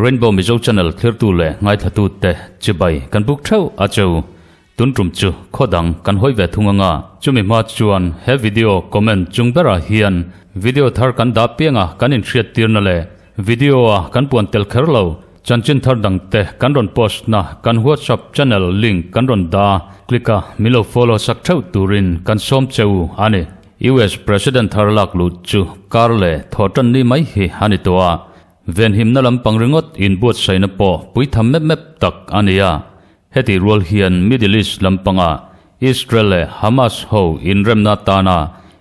Rainbow Mizo Channel thlirtu leh ngaithlatute chibai kan buk theuh a cheu. Tun tum chu khaw dang kan hawi ve thung anga. Chumi hma chuan he video comment chung berah hian video thar kan dah pianga kan inhriat tirna leh video a kan puan tel kher lo chanchin thar dang te kan rawn post na kan WhatsApp channel link kan rawn dah a, click a min lo follow sak theuh turin kan sawm cheu a ni. US President thar lak lut chu kar leh thawhtan ni mai hi a ni tawh a, Venhimna lampang ringawt inbuatsaihna pawh puitham mep mep tak a ni a. Hetih rual hian Middle East lampanga Israel leh Hamas ho inremna atana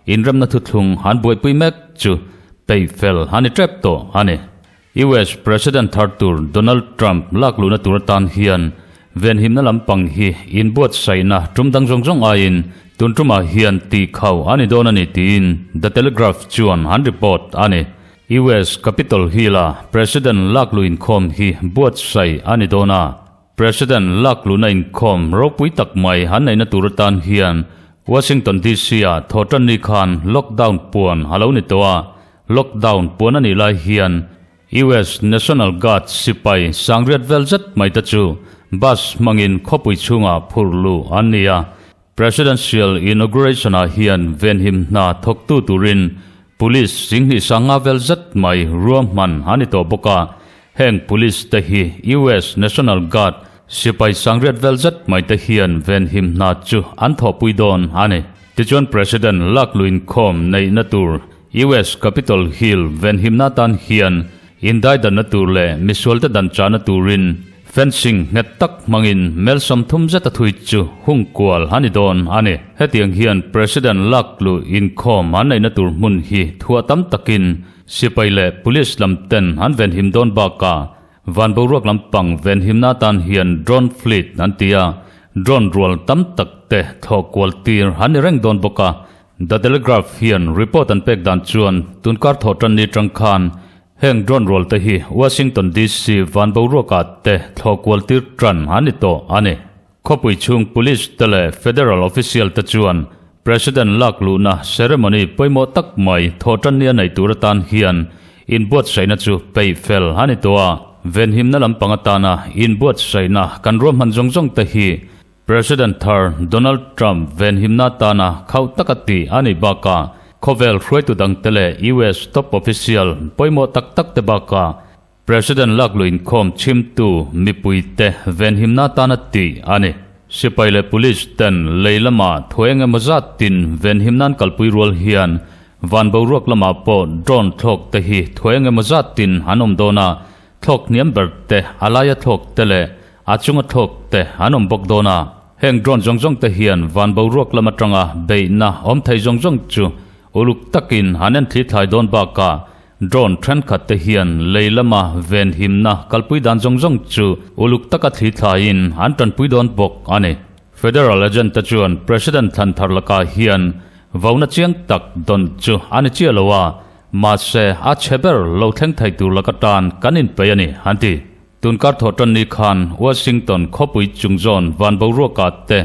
inremna thuthlung an buaipui mek chu peih fel a ni tep tawh a ni. US President thar tur Donald Trump lakluhna tur atan hian venhimna lampang hi inbuatsaihna tum dang zawng zawng aiin tun tumah hian tihkhau a ni dawn a ni tiin The Telegraph chuan an report a ni. US Capitol Hill-a President lakluh inkhawm hi buatsaih a ni dawn a. President lakluhna inkhawm ropui tak mai an neihna tur atan hian Washington DC-ah thawhtanni khan lockdown puan a lo ni tawh a. Lockdown puan a nih lai hian US National Guard sipai sangriat vel zet mai te chu bus hmangin khawpui chhungah phurh luh an ni a. Presidential Inauguration-ah hian venhim hna thawktu turin Police singhnih sanga vel zet mai ruahman a ni tawh bawk a, heng Police te hi US National Guard sipai sangriat vel zet mai te hian venhim hna chu an thawhpui dawn a ni. Tichuan President lakluinkhawm neihna tur US Capitol Hill venhimna atan hian Indaidanna tur leh misualte dan chahna turin fencing nghet tak hmangin mel 30 zet a thui chu hung kual a ni dawn a ni. Hetiang hian President lakluh inkhawm an neihna tur hmun hi thuah tam takin sipai leh police lam ten an venhim dawn bakah van boruak lampang venhimna atan hian drone fleet an ti a, drone rual tam tak te thlawh kual tir an ni reng dawn bawk a. The Telegraph hian report an pek dan chuan tunkar thawhtanni tang khan heng drone rual te hi Washington DC van boruakah te thlawh kual tir tan an ni tawh a ni. Khawpui chhung police te leh federal official te chuan President lak luhna ceremony pawimawh tak mai thawhtanni a nei tur atan hian inbuatsaihna chu peih fel a ni tawh a. Venhimna lampang atana inbuatsaihna kan ruahman zawng zawng te hi President thar Donald Trump venhimna atana khauh taka tih a nih bakah khawvel hruaitu dangte leh US top official pawimawh tak tak te bakah President lakluh inkhawm chhimtu mipuite venhimna atana tih a ni. Sipai leh Police ten lei lama thu eng emaw zat tin venhimna an kalpui rual hian van boruak lamah pawh drone thlawk te hi thu eng emaw zat tin an awm dawn a, thlawk hniam ber te, a laia thlawk te leh A chunga thlawk te an awm bawk dawn a, heng drone zawng zawng te hian van boruak lam atanga beihna awm thei zawng zawng chu uluk takin an en thli thlai dawn bakah drone thenkhat te hian lei lama venhimna kalpui dan zawng zawng chu uluk taka thli thlaiin an tanpui dawn bawk a ni. Federal agent te chuan President thlan thar lakah hian vauna chiang tak dawn chu a ni chiah lo a, mahse a chhe ber lo thleng thei tur laka tan kan inpeih a ni, an ti. Tunkar thawhtanni khan Washington khawpui chungzawn van boruakah te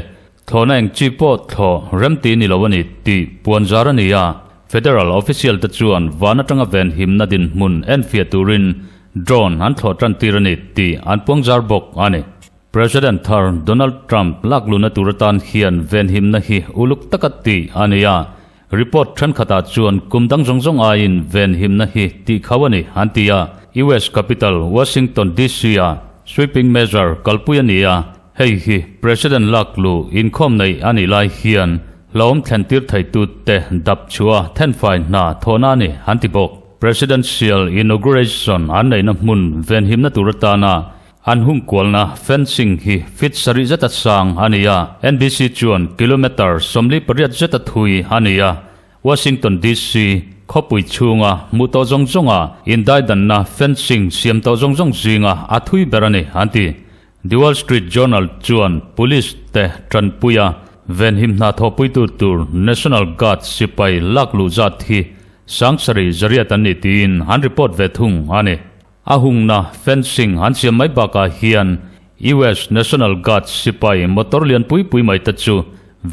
thlawhna eng chi pawh thlawh remti ni lo a ni tih puan zar a ni a, federal official te chuan van atanga venhimna dinhmun enfiah turin drone an thlawh tan tir a ni tih an puang zar bawk a ni. President thar Donald Trump lakluhna tur atan hian venhimna hi uluk taka tih a ni a, Report thenkhatah chuan kum dang zawng zawng aiin venhimna hi tih khauh a ni, an ti a. US capital Washington DC-ah sweeping measure kalpui a ni a, hei hi President lakluh inkhawm neih a nih lai hian hlauhawm thlentir theitute dap chhuah a thenfai hna thawhna a ni, an ti bawk. Presidential inauguration an neihna hmun venhimna tur atana An hungkualna, fencing, hi feet sarih zeta sang a ni a, NBC chuan kilometre 48 zeta thui a ni a. Washington DC khawpui chhunga hmuh tawh zawng zawnga indaidanna, fencing, siam tawh zawng zawng zinga a thui ber a ni, an ti. The Wall Street Journal chuan police te tanpuia venhim hna thawhpuitu tur National Guard sipai lakluh zat hi 7000 zariat an ni tiin an report ve thung a ni. A hungna, fencing, an siam mai bakah hian US National Guard sipai motor lian pui pui mai te chu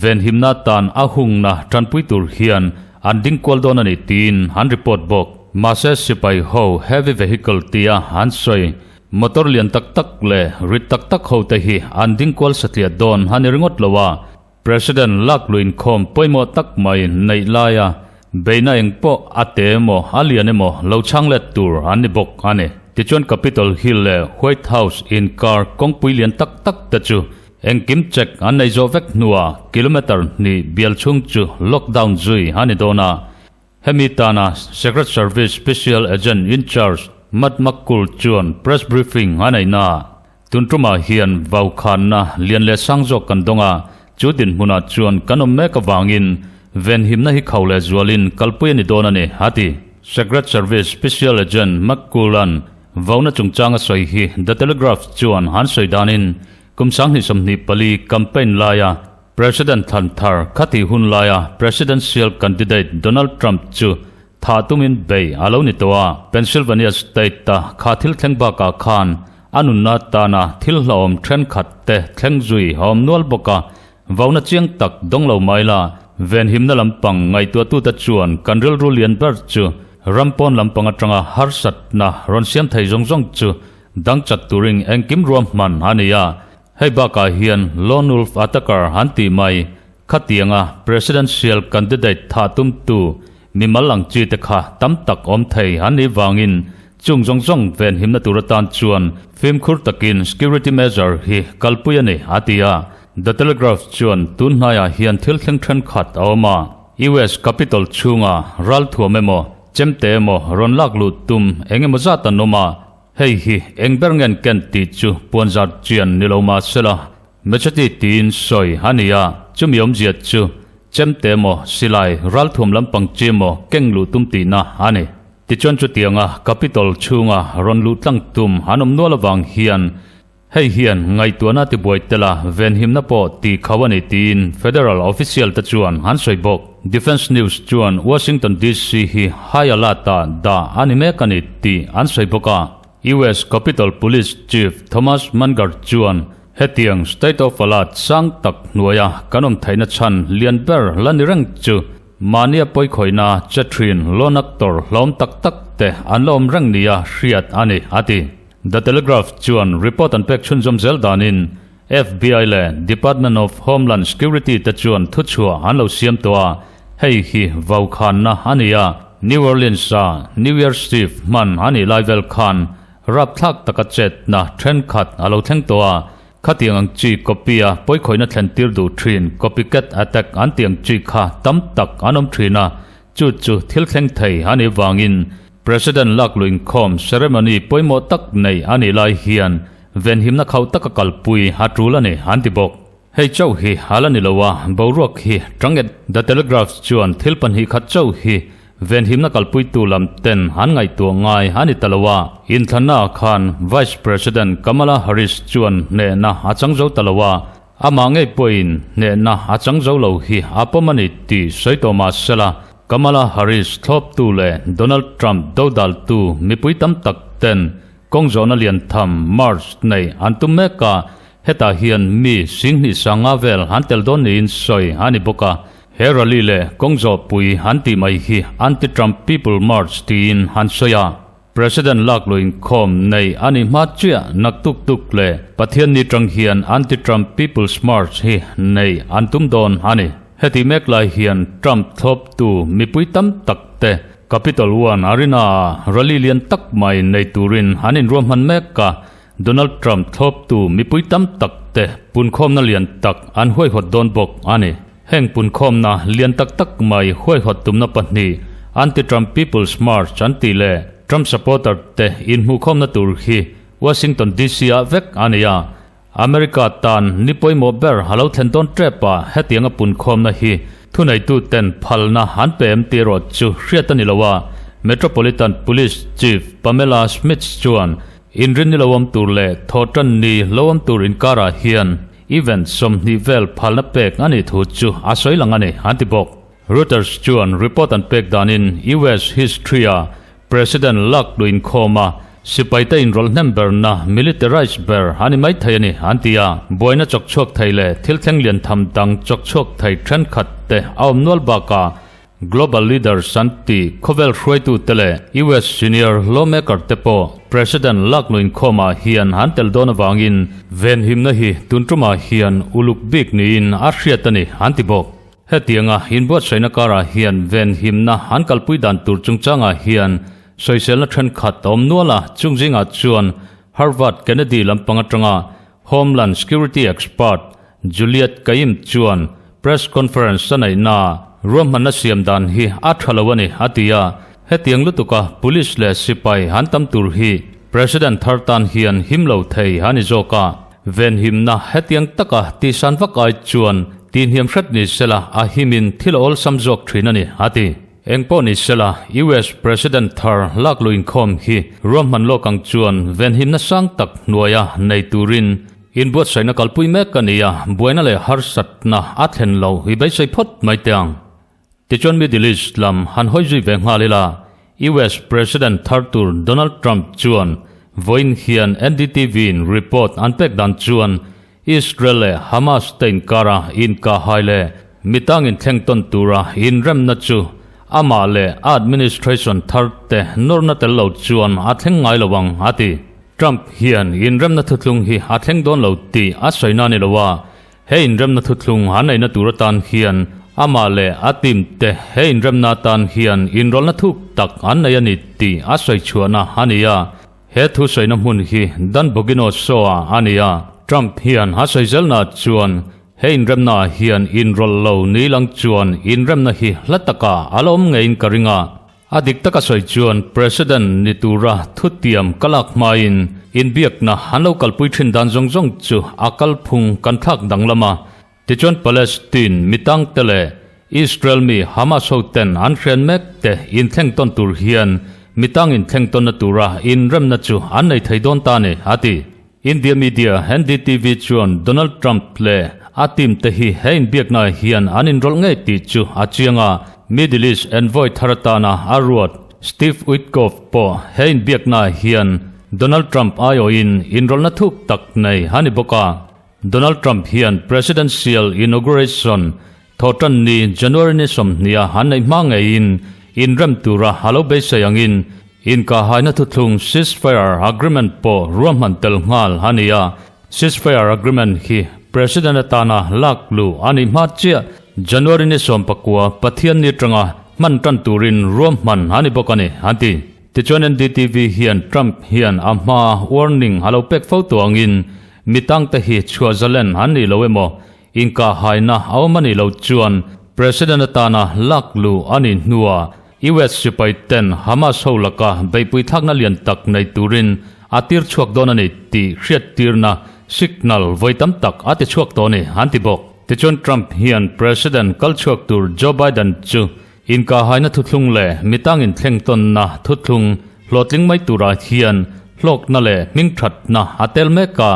venhimna tan a hungna tanpui tur hian an ding kual dawn a ni tiin an report bawk. Mahse sipai ho heavy vehicle tia an sawi motor lian tak tak leh rit tak tak ho te hi an ding kual satliah dawn a ni ringawt lo a, President lak luinkhawm pawimawh tak mai neih laia beihna eng pawh a te emaw a lian emaw lo chhang let tur an ni bawk a ni. Tichuan Capitol Hill leh White House inkar kawngpui lian tak tak te chu engkim check an nei zawh vek hnuah kilometre hnih bial chhung chu lockdown zui a ni dawn a. Hemi tana Secret Service Special Agent in Charge Matt McCool chuan press briefing a neih naah Tun tumah hian vaukhanna lian leh sang zawk kan dawng a, chu dinhmunah chuan kan awm mek avangin venhimna hi khau leh zualin kalpui a ni dawn a ni, a ti. Secret Service Special Agent McCool-a'n vauna chungchang a sawi hi The Telegraph chuan han sawi danin kum 2024 campaign laia President thlan thar khatih hun laia Presidential candidate Donald Trump chu Thah tumin bei a lo ni tawh a, Pennsylvania State-a kha thil thleng bakah khan a nunna tana thil hlauhawm thenkhat te thleng zui a awm nual bawk a, vauna chiang tak dawng lo mai la, venhimna lampang ngaihtuahtute chuan kan rilru lian ber chu ram pawn lampang atanga harsatna rawn siam thei zawng zawng chu dang chat turin engkim ruahman a ni a, hei bakah hian Lone Wolf Attacker an tih mai khatianga Presidential candidate thah tumtu Mimal ang chi te kha tam tak awm thei an nih vangin chung zawng zawng venhimna tur atan chuan fimkhur takin security measure hi kalpui a ni, a ti a. The Telegraph chuan tun hnaiah hian thil thleng thenkhat a awm a, US Capitol chhunga ralthuam emaw, chemte emaw rawn lak luh tum eng emaw zat an awm a, hei hi eng ber ngen ken tih chu puanzar chian ni lo mah sela, Machete tiin sawi a ni a, chumi awmzia chu chemte emaw silai ralthuam lampang chi emaw keng luh tum tihna a ni. Tichuan chutianga Capitol chhunga rawn luh tlang tum an awm nual avang hian hei hian ngaihtuahna tibuai tela venhimna pawh tih khauh a ni tiin federal official te chuan an sawi bawk. Defense News chuan Washington DC hi high alert-ah dah a ni mek a ni tih an sawi bawk a. US Capitol Police Chief Thomas Munger chuan Hetiang state of alert sang tak hnuaia kan awm theihna chhan lian ber la ni reng chu mahnia pawikhawihna che thin loan actor hlawm tak tak te an la awm reng nia hriat a ni, a ti. The Telegraph chuan report an pek chhunzawm zel danin FBI leh Department of Homeland Security te chuan thuchhuah an lo siam tawh a, hei hi vaukhanna a ni a, New Orleans-a New Year's Eve hman a nih lai vel khan Rapthlak taka chetna thenkhat a lo thleng tawh a, khatiang ang chi copy a pawikhawihna thlen tir duh thin copycat attack an tih ang chi kha tam tak an awm thin a, chu chu thil thleng thei a nih vangin President lak luh inkhawm ceremony pawimawh tak nei a nih lai hian venhimna khauh taka kalpui a tul a ni an ti bawk. Hei chauh hi a la ni lo a, boruak hi Tanged The Telegraph chuan thil pahnih khat chauh hi venhimna kalpuitu lam ten an ngaihtuah ngai a ni ta lo a. Inthlanna ah khan Vice President Kamala Harris chuan hnehna a chang zo ta lo a, amah ngei pawhin hnehna a chang zo lo hi a pawm a ni tih sawi tawh mah sela, Kamala Harris thlawptu leh Donald Trump dodaltu mipui tam tak ten kawng zawhna lian tham march neih an tum mek a, Hetah hian mi singhnih sanga vel an tel dawn niin sawi a ni bawk a, he rally leh kawng zawhpui an tih mai hi Anti-Trump People March tiin an sawi a. President lak luh inkhawm nei a nih hma chiah naktuk tuk leh Pathianni tang hian Anti-Trump People's March hi nei an tum dawn a ni. Heti mek lai hian Trump thlawptu mipui tam tak te Capitol One Arena-ah rally lian tak mai nei turin an inruahman mek a, Donald Trump thlawptu mipui tam tak te punkhawmna lian tak an huaihawt dawn bawk a ni. Heng punkhawmna lian tak tak mai huaihawt tumna pahnih Anti-Trump People's March an tih leh Trump supporter te inhmuhkhawmna tur hi Washington DC ah vek a ni a. America tan ni pawimawh ber a lo thlen dawn tep a, hetianga punkhawmna hi thuneitu ten phalna an pe em tih erawh chu hriat a ni lo a. Metropolitan Police Chief Pamela Schmitz chuan Inrinni lo awm tur leh thawhtanni lo awm tur inkarah hian event 20 vel phalna pek a nih thu chu a sawi lang a ni, an ti bawk. Reuters chuan report an pek danin US history-a President lak luh inkhawma. Sipaite inrawlh hnem berna, militarised ber, a ni mai thei a ni, an ti a. Buaina chawk chhuak thei leh thil thleng lian tham dang chawk chhuak thei thenkhat te a awm nual bakah Global leaders an ti khawvel hruaitute leh US senior lawmaker te pawh President lak luinkhawmah hian an tel dawn avangin venhimna hi tun tumah hian uluk bik niin a hriat a ni, an ti bawk. Hetianga inbuatsaihna karah hian venhimna an kalpui dan tur chungchangah hian sawiselna thenkhat a awm nual a, chung zingah chuan Harvard Kennedy lampang atanga Homeland Security expert Juliet Kaim chuan press conference a neihna ruahmanna siam dan hi a tha lo a ni, a ti a. Hetiang lutuka police leh sipai an tam tur hi President thar tan hian him lo thei a ni zawk a. Venhimna hetiang taka tihsan vak ai chuan tihhniam hret ni sela a himin thil a awlsam zawk thin a ni, a ti. Engpawh ni sela US President thar lak luh inkhawm hi ruahman lawk ang chuan venhimna sang tak hnuaia nei turin inbuatsaihna kalpui mek a ni a, buaina leh harsatna a thlen lo i beisei phawt mai teh ang. Tichuan Middle East lam han hawi zui ve nghal ila, US President thar tur Donald Trump chuan vawiin hian NDTV-in report an pek dan chuan Israel leh Hamas te inkara inkahhai leh mitang inthleng tawn tura inremna chu amah leh a administration thar te nawrna tel lo chuan a thleng ngai lo ang, a ti. Trump hian inremna thuthlung hi a thleng dawn lo tih a sawi na ni lo a, He inremna thuthlung an neihna tur atan hian amah leh a team te he inremna atan hian inrawlhna thuk tak an nei a ni tih a sawi chhuahna a ni a. He thu sawina hmun hi Dan Bogino show-ah a ni a. Trump hian a sawi zelnaah chuan he inremnaah hian inrawlh lo ni lang chuan inremna hi hla takah a la awm ngeiin ka ring a. A dik taka sawi chuan President ni tura thutiam ka lak hmain inbiakna an lo kalpui thin dan zawng zawng chu a kalphung kan thlak danglam a. Tichuan Palestine mitangte leh Israel mi Hamas hoten an hren mek te inthleng tawn tur hian mitang inthleng tawnna tura inremna chu an nei thei dawn ta a ni, a ti. India media NDTV chuan Donald Trump leh a team te hi he inbiaknaah hian an inrawlh ngei tih chu a chiang a, Middle East envoy thar atana a ruat Steve Witkoff pawh he inbiaknaah hian Donald Trump aiawhin inrawlhna thuk tak nei a ni bawk a. Donald Trump hian presidential inauguration Thawhtan ni January ni 20 a an neih hma ngeiin inrem tura a lo beisei angin inkahhaina thuthlung ceasefire agreement pawh ruahman tel nghal a ni a. Ceasefire agreement hi President atana lak luh a nih hma chiah January ni 19 Pathian ni atanga hman tan turin ruahman a ni bawk a ni, an ti. Tichuan NDTV hian Trump hian a hma warning a lo pek fo tawh angin mitangte hi chhuah zalen an nih lo emaw Inkahhaina a awm a nih loh chuan President atana lak luh a nih hnuah US sipai ten Hamas ho laka beihpui thlakna lian tak nei turin a tir chhuak dawn a ni tih hriattirna signal vawi tam tak a ti chhuak tawh a ni, an ti bawk. Tichuan Trump hian President kal chhuak tur Joe Biden chu inkahhaina thuthlung leh mitang inthleng tawnna thuthlung hlawhtling mai turah hian hlawkna leh hmingthatna a tel mek a,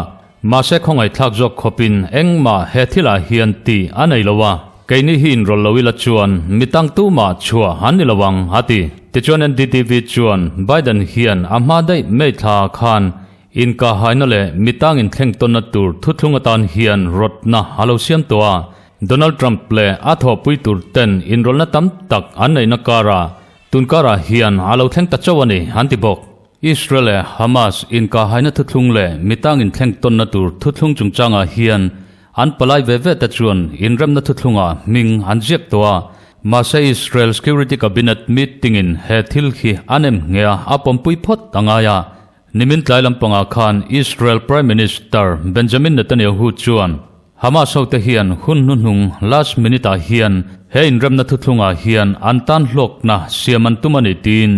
Mahse khawngaihthlak zawk khawpin engmah he thilah hian tih a nei lo a, keini hi inrawlh lo ila chuan mi tang tumah chhuah an ni lo ang, a ti. Tichuan NDTV chuan Biden hian a hma daih May thla khan inkahhaina leh mi tang inthleng tawnna tur thuthlung atan hian rawtna a lo siam tawh a, Donald Trump leh a thawhpui tur ten inrawlhna tam tak an neihna karah tun karah hian a lo thleng ta chauh a ni, an ti bawk. Israel leh Hamas inkahhaina thuthlung leh mitang inthleng tawnna tur thuthlung chungchangah hian an palai ve ve te chuan inremna thuthlungah hming an ziak tawh a, mahse Israel Security Cabinet meeting-in he thil hi an em nghe a, a pawmpui phawt a ngai a. Nimin tlai lampangah khan Israel Prime Minister Benjamin Netanyahu chuan Hamas hote hian hun hnuhnung last minute-ah hian he inremna thuthlungah hian an tan hlawkna siam an tum a ni tiin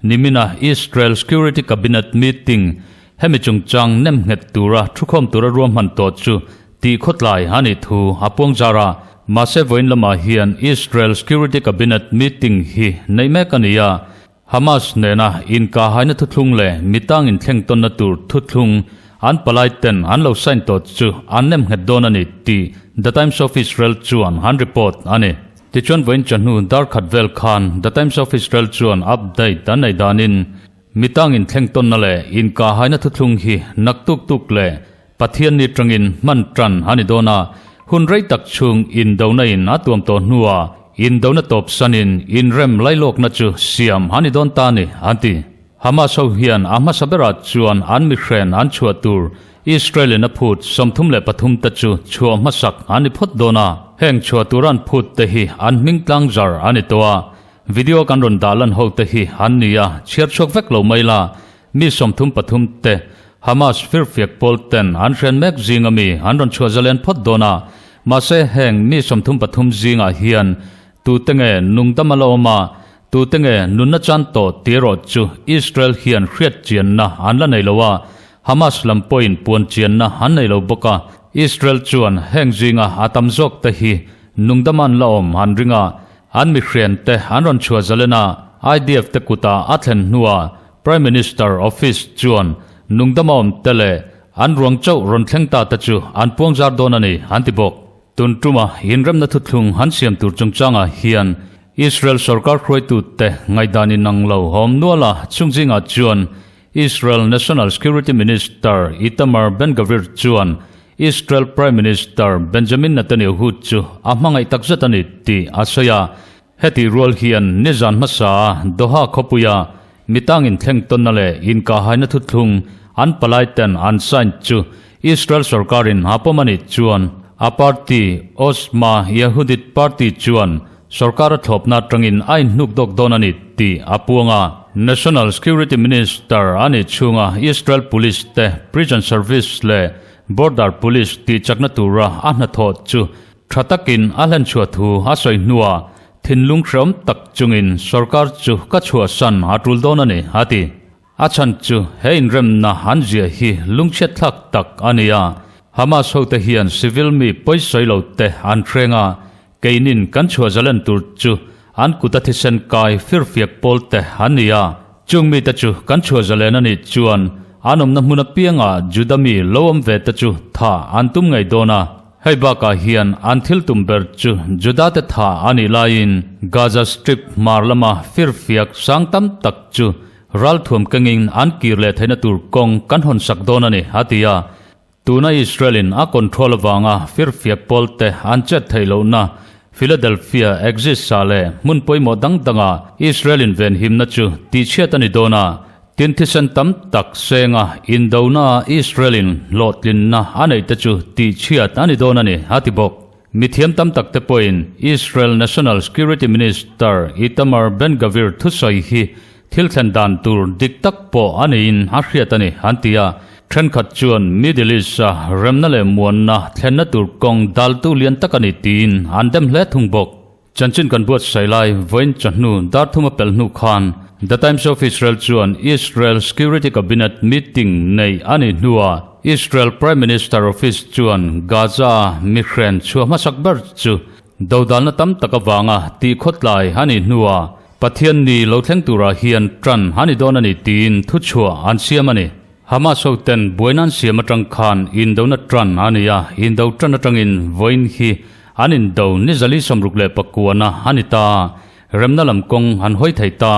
Nimina Israel Security Cabinet meeting hemi chungchang nem nghet tura thukhawm tura ruahman tawh chu tih khawtlai a nih thu a puang zar a. Mahse vawiin lamah hian Israel Security Cabinet meeting hi neih mek a ni a. Hamas nena inkahhaina thuthlung leh mitang inthleng tawnna tur thuthlung an palai ten an lo sign tawh chu an nem nghet dawn a ni tih The Times of Israel chuan an report a ni. Tichuan vawiin chawhnu dar khat vel khan The Times of Israel chuan update an nei danin. Mitang inthleng tawnna leh inkahhaina thuthlung hi naktuk tuk leh Pathian ni tangin hman tan a ni dawn a, hun rei tak chhung indona in a tuam tawh hnuah indona tawp sanin inrem lailawkna chu siam a ni dawn ta a ni, an ti. Hamas ho hian a hmasa berah chuan an mihren an chhuah tur Israel in a phut 33 te chu chhuah hmasak an ni phawt dawn a, heng chhuah tur an phut te hi an hming tlang zar a ni tawh a, video kan rawn dah lan ho te hi an ni a, chhiar chhuak vek lo mai la, mi 33 te Hamas firfiak pawl ten an hren mek zinga mi an rawn chhuah zalen phawt dawn a, mahse heng mi 33 zingah hian tute nge nungdam a la awm a, Tute nge nunna chan tawh tih erawh chu Israel hian hriat chianna an la nei lo a, Hamas lam pawhin puan chianna an nei lo bawk a. Israel chuan heng zinga a tam zawk te hi nungdama an la awm an ring a, an mihriante an rawn chhuah zalen a, IDF te kutah a thlen hnuah Prime Minister Office chuan nungdama awm te leh an ruang chauh rawn thleng ta te chu an puangzar dawn a ni an ti bawk. Tun tuma inremna thuthlung han siam tur chungchangah hian Israel sorkar hruaitute ngaihdan inang lo awm nual a, chung zingah chuan Israel National Security Minister Itamar Ben-Gvir chuan Israel Prime Minister Benjamin Netanyahu chu a hmangaih takzet a ni tih a sawi a. Hetih rual hian nizan hmasa Doha khawpuia mitang inthleng tawnna leh inkahhaina thuthlung an palai ten an sign chu Israel sorkarin a pawm a nih chuan a party Otzma Yehudit Party chuan sorkar a thlawpna atangin a inhnuk dawk dawn a ni tih a puang a. National Security Minister a nih chhunga Israel Police te Prison Service leh Border Police tih chakna tura a hnathawh chu Tha takin a hlenchhuah thu a sawi hnuah thinlung hreawm tak chungin sorkar chu ka chhuahsan a tul dawn a ni, a ti. A chhan chu he inremna an ziah hi lungchhiat thlak tak a ni a, Hamas hote hian civil mi pawisawi lo te an hreng a, keinin kan chhuah zalen tur chu an kut a thisen kai firfiak pawl te an ni a, chung mite chu kan chhuah zalen a nih chuan an awmna hmun apiangah Juda mi lo awm ve te chu thah an tum ngei dawn a. Hei bakah hian an thil tum ber chu Judate tha a nih laiin Gaza Strip hmar lama firfiak sang tam tak chu ralthuam kengin an kir leh theihna tur kawng kan hawn sak dawn a ni, a ti a. Tuna Israel-in a control avanga firfiak pawlte an chet theih lohna Philadelphia Exis-ah leh hmun pawimawh dang dangah Israel-in venhimna chu tihchhiat a ni dawn a, Tin thisen tam tak senga indona Israel-in hlawhtlinna a neih te chu tihchhiat a ni dawn a ni, a ti bawk. Mithiam tam tak te pawhin Israel National Security Minister Itamar Ben-Gvir thusawi hi thil thlen dan tur dik tak pawh a niin a hriat a ni, an ti a. Thenkhat chuan Middle East-a remna leh muanna thlenna tur kawng daltu lian tak a ni tiin an dem hle thung bawk. Chanchin kan buatsaih lai vawiin chawhnu dar thuma pelh hnu khan The Times of Israel chuan Israel Security Cabinet meeting neih a nih hnuah Israel Prime Minister Office chuan Gaza-a mihren chhuah hmasak ber chu dodalna tam tak avanga tihkhawtlai a nih hnuah Pathian ni lo thleng turah hian tan a ni dawn a ni tiin thuchhuah an siam a ni. Hamas hoten buaina an siam atang khan indona tan a ni a, indo tan atangin vawiin hi an indo ni zali 69 na a ni ta. Remna lam kawng an hawi thei ta.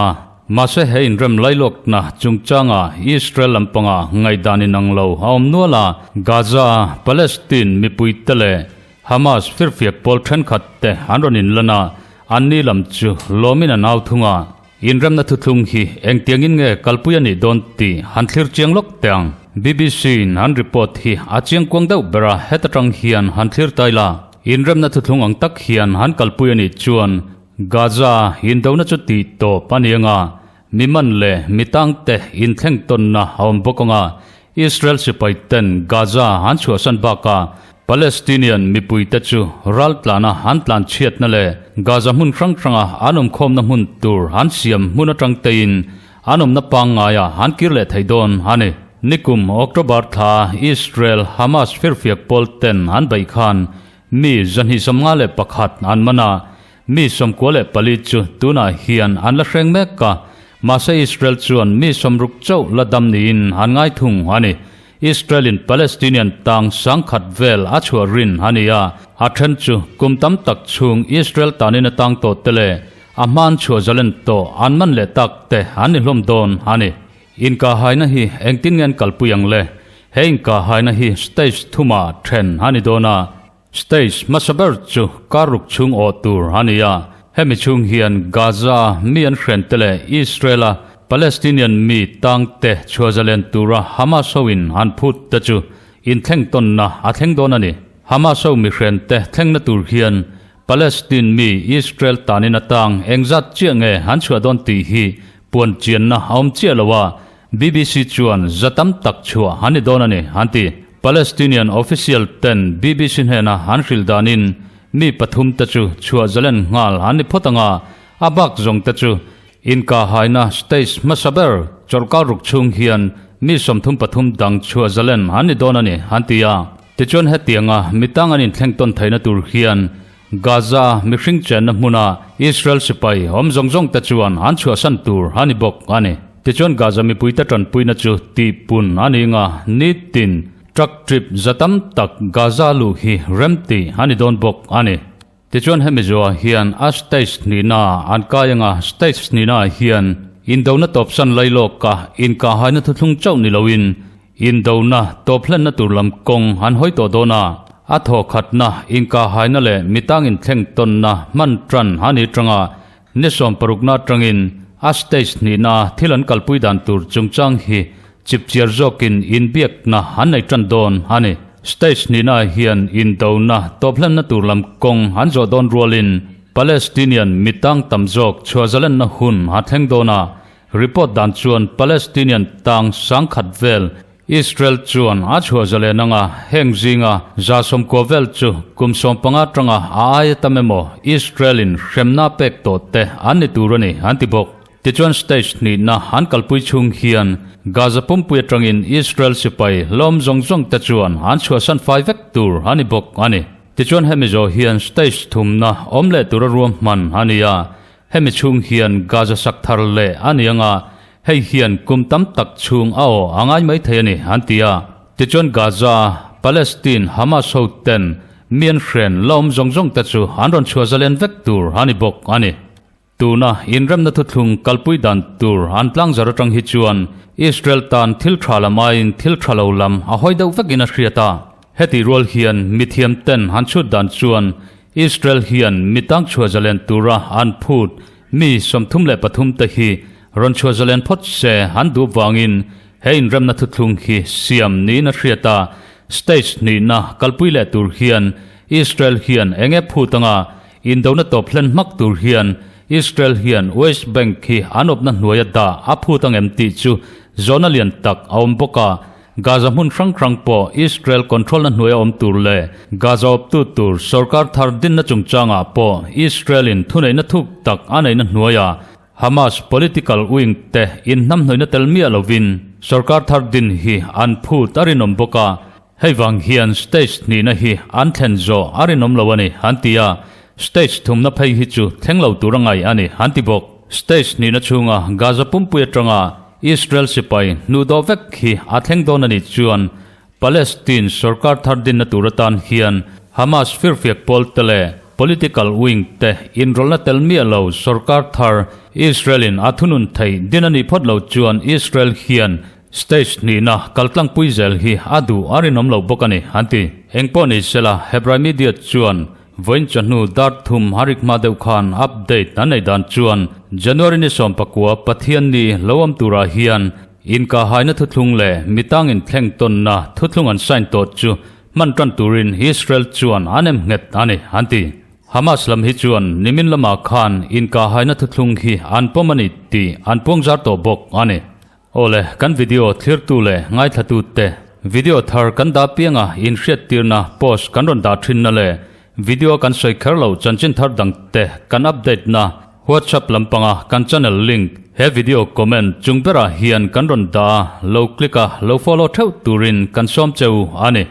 Mahse he inrem lailawkna chungchanga Israel lampanga ngaihdan inang lo a awm nual a, Gaza, Palestine mipuite leh Hamas firfiak pawl thenkhat te an rawn inlan a, anni lam chu lawmin an au thung a. Inremna thuthlung hi engtiangin nge kalpui a nih dawn tih han thlir chiang lawk teh ang. BBC in an report hi a chiang kuang deuh ber a, heta tang hian han thlir tai la. Inremna thuthlung ang tak hian han kalpui a nih chuan Gaza indona chu tih tawp a ni ang a, mi man leh mi tangte inthleng tawnna a awm bawk ang a, Israel sipai ten Gaza an chhuahsan bakah Palestinian mipuite chu raltlana an tlan chhiatna leh Gaza hmun hrang hranga an awmkhawmna hmun tur an siam hmun atang tein an awmna pangngaia an kir leh thei dawn a ni. Nikum October thla Israel Hamas firfiak pawl ten an beih khan mi 251 an man a, mi 94 chu tunah hian an la hreng mek a, mahse Israel chuan mi 60 chauh la dam niin an ngai thung a ni. Israel-in Palestinian tang sangkhat vel a chhuah rin a ni a, a then chu kum tam tak chhung Israel tanin a tang tawh te leh a hman chhuah zalen tawh an man leh tak te an ni hlawm dawn a ni. Inkahhaina hi engtin nge an kalpui ang le? He inkahhaina hi stage thumah then a ni dawn a. Stage hmasa ber chu kar ruk chhung awh tur a ni a. Hemi chhung hian Gaza mi an hren te leh Israel-a Palestinian mi tang te chhuah zalen tura Hamas hoin an phut te chu inthleng tawnna a thleng dawn a ni. Hamas ho mi hren te thlengna tur hian Palestine mi Israel tanin atang engzat chiah nge an chhuah dawn tih hi puan chianna a awm chiah lo a, BBC chuan za tam tak chhuah an ni dawn a ni, an ti. Palestinian official ten BBC hnena an hrilh danin mi pathum te chu chhuah zalen nghal an ni phawt ang a, a bak zawng te chu inkahhaina stage hmasa ber chawlhkar ruk chhung hian mi 33 dang chhuah zalen an ni dawn a ni, an ti a. Tichuan hetianga mi tang an inthleng tawn theihna tur hian Gaza mihring chenna hmuna Israel sipai awm zawng zawng te chuan an chhuahsan tur a ni bawk a ni. Tichuan Gaza mipuite tanpuina chu tihpun a ni nga nitin truck trip za tam tak Gaza luh hi remti a ni dawn bawk a ni. Tichuan hemi zuah hian a stage hnihna an kai anga stage hnihna ah hian indona tawpsan lailawka inkahhaina thuthlung chauh ni loin Indona tawp hlenna tur lam kawng an hawi tawh dawn a, a thaw khatna, inkahhaina leh mitang inthleng tawnna hman tan a ni tanga ni sawmparukna atangin a stage hnihna thil an kalpui dan tur chungchang hi chipchiar zawkin inbiakna an nei tan dawn a ni. Stage hnihna hian indona tawp hlenna tur lam kawng an zawh dawn rualin Palestinian mitang tam zawk chhuah zalenna hun a thleng dawn a, Report dan chuan Palestinian tang sangkhat vel Israel chuan a chhuah zalen anga heng zinga 90 vel chu kum 15 tanga a aia tam emaw Israel in hremna pek tawh te an ni tur a ni an ti bawk. Tichuan stage hnihna an kalpui chhung hian Gaza pumpui atangin Israel sipai hlawm zawng zawng te chuan an chhuahsan fai vek tur a ni bawk a ni. Tichuan hemi zawh hian stage thumna awm leh tura ruahman a ni a, Hemi chhung hian Gaza sak thar leh a ni anga, hei hian kum tam tak chhung a aw a ngai mai thei a ni, an ti a. Tichuan Gaza, Palestine, Hamas ho ten mi an hren la awm zawng zawng te chu an rawn chhuah zalen vek tur a ni bawk a ni. Tuna inremna thuthlung kalpui dan tur an tlangzar atang hi chuan Israel tan thil tha lam aiin thil tha lo lam a hawi deuh vekin a hriat a. Hetih rual hian mithiam ten an chhut dan chuan Israel hian mi tang chhuah zalen tura an phut mi 33 te hi rawn chhuah zalen phawt se an duh vangin he inremna thuthlung hi siam niin a hriat a, stage hnihna kalpui leh tur hian Israel hian eng e phut anga indona tawp hlen hmak tur hian Israel hian West Bank hi an awpna hnuaia dah a phut ang em tih chu zawhna lian tak a awm bawk a. Gaza hmun hrang hrang pawh Israel control na hnuaia awm tur leh Gaza awptu tur sorkar thar dinna chungchangah pawh Israel in thuneihna thuk tak a neihna hnuaia Hamas political wing te inhnamhnawihna tel miah lovin sorkar thar din hi an phut a rinawm bawk a, hei vang hian stage hnihna hi an thlen zawh a rinawm lo a ni an ti a, stage thumna phei hi chu thleng lo tur a ngaih a ni an ti bawk. Stage hnihna chhunga Gaza pumpui atanga Israel sipai hnuhdawh vek hi a thleng dawn a nih chuan Palestine sorkar thar dinna tur atan hian Hamas firfiak pawl te leh political wing te inrawlhna tel miah lo sorkar thar Israel in a thunun theih din a nih phawt lo chuan Israel hian stage hnihna kaltlangpui zel hi a duh a rinawm lo bawk a ni, an ti. Engpawh ni sela Hebrai media chuan Vawiin chawhnu dar thum a rik hma deuh khan update an neih dan chuan January ni 19 Pathianni lo awm turah hian inkahhaina thuthlung leh mitang inthleng tawnna thuthlung an sign tawh chu hman tan turin Israel chuan an em nghet a ni, an ti. Hamas lam hi chuan nimin lamah khan inkahhaina thuthlung hi an pawm a ni tih an puangzar tawh bawk a ni. Awle, kan video thlirtu leh ngaithlatute, video thar kan dah pianga inhriattirna post kan rawn dah thinna leh video kan sawi kher lo chanchin thar dangte kan update na WhatsApp lampanga kan channel link he video comment chung berah hian kan rawn dah a, lo click a, lo follow theuh turin kan sawm cheu a ni.